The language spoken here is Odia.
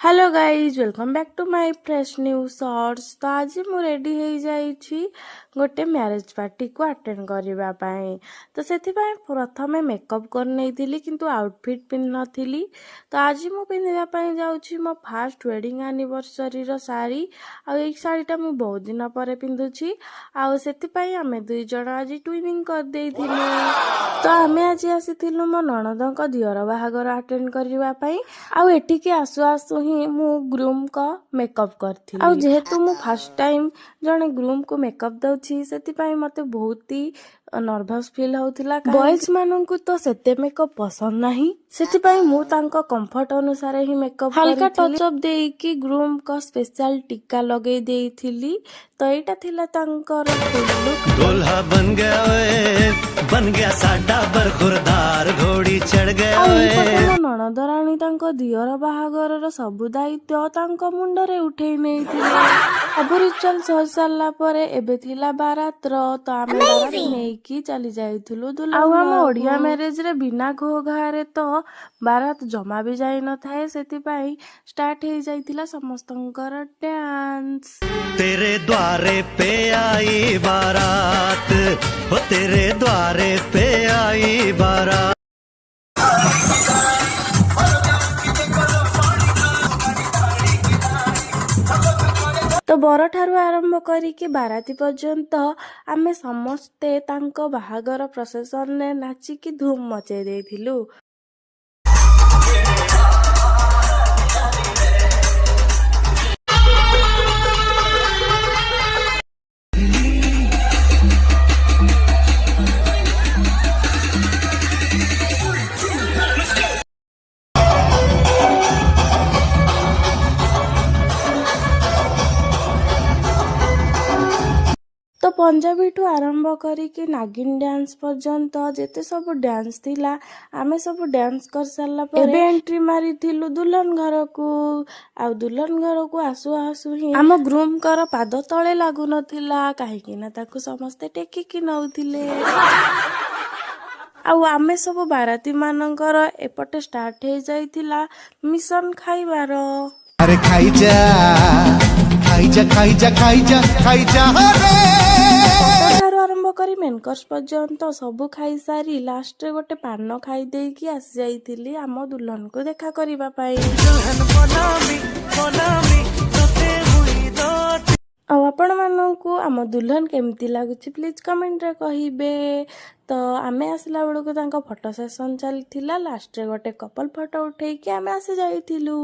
Hello guys, welcome back to my fresh new shorts। ତ ଆଜି ମୁଁ ରେଡ଼ି ହେଇଯାଇଛି ଗୋଟେ ମ୍ୟାରେଜ୍ ପାର୍ଟିକୁ ଆଟେଣ୍ଡ କରିବା ପାଇଁ। ତ ସେଥିପାଇଁ ପ୍ରଥମେ ମେକଅପ୍ କରିନେଇଥିଲି, କିନ୍ତୁ ଆଉଟଫିଟ୍ ପିନ୍ଧିନଥିଲି। ତ ଆଜି ମୁଁ ପିନ୍ଧିବା ପାଇଁ ଯାଉଛି ମୋ ଫାଷ୍ଟ ୱେଡ଼ିଂ ଆନିଭର୍ସରୀର ଶାଢ଼ୀ। ଆଉ ଏଇ ଶାଢ଼ୀଟା ମୁଁ ବହୁତ ଦିନ ପରେ ପିନ୍ଧୁଛି। ଆଉ ସେଥିପାଇଁ ଆମେ ଦୁଇ ଜଣ ଆଜି ଟୁଇନିଂ କରିଦେଇଥିଲୁ। ତ ଆମେ ଆଜି ଆସିଥିଲୁ ମୋ ନଣନ୍ଦଙ୍କ ଦିଅର ବାହାଘର ଆଟେଣ୍ଡ କରିବା ପାଇଁ। ଆଉ ଏଠିକି ଆସୁ ଆସୁ ହିଁ ମୁଁ ଗ୍ରୁମ୍ଙ୍କ ମେକଅପ୍ କରିଥିଲି। ଆଉ ଯେହେତୁ ମୁଁ ଫାର୍ଷ୍ଟ ଟାଇମ୍ ଜଣେ ଗ୍ରୁମ୍କୁ ମେକଅପ୍ ଦେଉଛି, ସେଥିପାଇଁ ମୋତେ ବହୁତ ହି ନର୍ଭସ୍ ଫିଲ୍ ହେଉଥିଲା। ବଏଜ୍ ମାନଙ୍କୁ ତ ସେତେ ମେକଅପ୍ ପସନ୍ଦ ନାହିଁ, ସେଥିପାଇଁ ମୁଁ ତାଙ୍କ କମ୍ଫର୍ଟ ଅନୁସାରେ ହିଁ ମେକଅପ୍ ହାଲକା ଟଚ୍ ଅପ୍ ଦେଇକି ଗ୍ରୁମ୍ଙ୍କ ସ୍ପେଶାଲ ଟୀକା ଲଗେଇ ଦେଇଥିଲି। ତ ଏଇଟା ଥିଲା ତାଙ୍କର ଫୁଲ୍ ଲୁକ୍। दूल्हा बन गया ओए, बन गया साडा बरखुरदार, घोड़ी चढ़ गया ଆଉ ओए। ଏଇପଟେ ମୋ ନଣନ୍ଦ ରାଣୀ ତାଙ୍କ ଦିଅର ବାହାଘରର ସବୁ ଦାୟିତ୍ୱ ତାଙ୍କ ମୁଣ୍ଡରେ ଉଠେଇ ନେଇଥିଲେ। ସବୁ ରିଚୁଆଲ ସରି ସାରିଲା ପରେ ଏବେ ଥିଲା ବାରାତ୍ର। ତ ଆମେ ବାରାତ ନେଇକି ଚାଲି ଯାଇଥିଲୁ। ଆଉ ଆମ ଓଡିଆ ମ୍ୟାରେଜରେ ବିନା ଘୋ ଘାରେ ତ ବାରାତ ଜମା ବି ଯାଇନଥାଏ। ସେଥିପାଇଁ ଷ୍ଟାର୍ଟ ହେଇଯାଇଥିଲା ସମସ୍ତଙ୍କର ଡ୍ୟାନ୍ସ। तेरे द्वारे पे आई बारात, हो तेरे द्वारे पे आई बारात। ତ ବରଠାରୁ ଆରମ୍ଭ କରିକି ବାରାତି ପର୍ଯ୍ୟନ୍ତ ଆମେ ସମସ୍ତେ ତାଙ୍କ ବାହାଘର ପ୍ରସେସନରେ ନାଚିକି ଧୁମ୍ ମଚେଇ ଦେଇଥିଲୁ। ତ ପଞ୍ଜାବୀଠୁ ଆରମ୍ଭ କରିକି ନାଗିନ ଡ୍ୟାନ୍ସ ପର୍ଯ୍ୟନ୍ତ ଯେତେ ସବୁ ଡ୍ୟାନ୍ସ ଥିଲା, ଆମେ ସବୁ ଡ୍ୟାନ୍ସ କରିସାରିଲା ପରେ ଏବେ ଏଣ୍ଟ୍ରି ମାରିଥିଲୁ ଦୁଲ୍ହନ ଘରକୁ। ଆଉ ଦୁଲ୍ହନ ଘରକୁ ଆସୁ ଆସୁ ହିଁ ଆମ ଗ୍ରୁମଙ୍କର ପାଦ ତଳେ ଲାଗୁନଥିଲା, କାହିଁକି ନା ତାକୁ ସମସ୍ତେ ଟେକିକି ନଉଥିଲେ। ଆଉ ଆମେ ସବୁ ବାରାତି ମାନଙ୍କର ଏପଟେ ଷ୍ଟାର୍ଟ ହେଇଯାଇଥିଲା ମିଶନ ଖାଇବାର। अरे खाई जा, खाई जा, खाई जा, खाई जा, खाई जा रे। ଠାରୁ ଆରମ୍ଭ କରି ମେନ୍ କୋର୍ସ ପର୍ଯ୍ୟନ୍ତ ସବୁ ଖାଇସାରି ଲାଷ୍ଟରେ ଗୋଟେ ପାନ ଖାଇ ଦେଇକି ଆସି ଯାଇଥିଲି ଆମ ଦୁଲ୍ହନକୁ ଦେଖା କରିବା ପାଇଁ। ଆଉ ଆପଣମାନଙ୍କୁ ଆମ ଦୁଲ୍ହନ କେମିତି ଲାଗୁଛି, ପ୍ଲିଜ୍ କମେଣ୍ଟରେ କହିବେ। ତ ଆମେ ଆସିଲା ବେଳକୁ ତାଙ୍କ ଫଟୋ ସେସନ୍ ଚାଲିଥିଲା। ଲାଷ୍ଟରେ ଗୋଟେ କପଲ୍ ଫଟୋ ଉଠେଇକି ଆମେ ଆସି ଯାଇଥିଲୁ।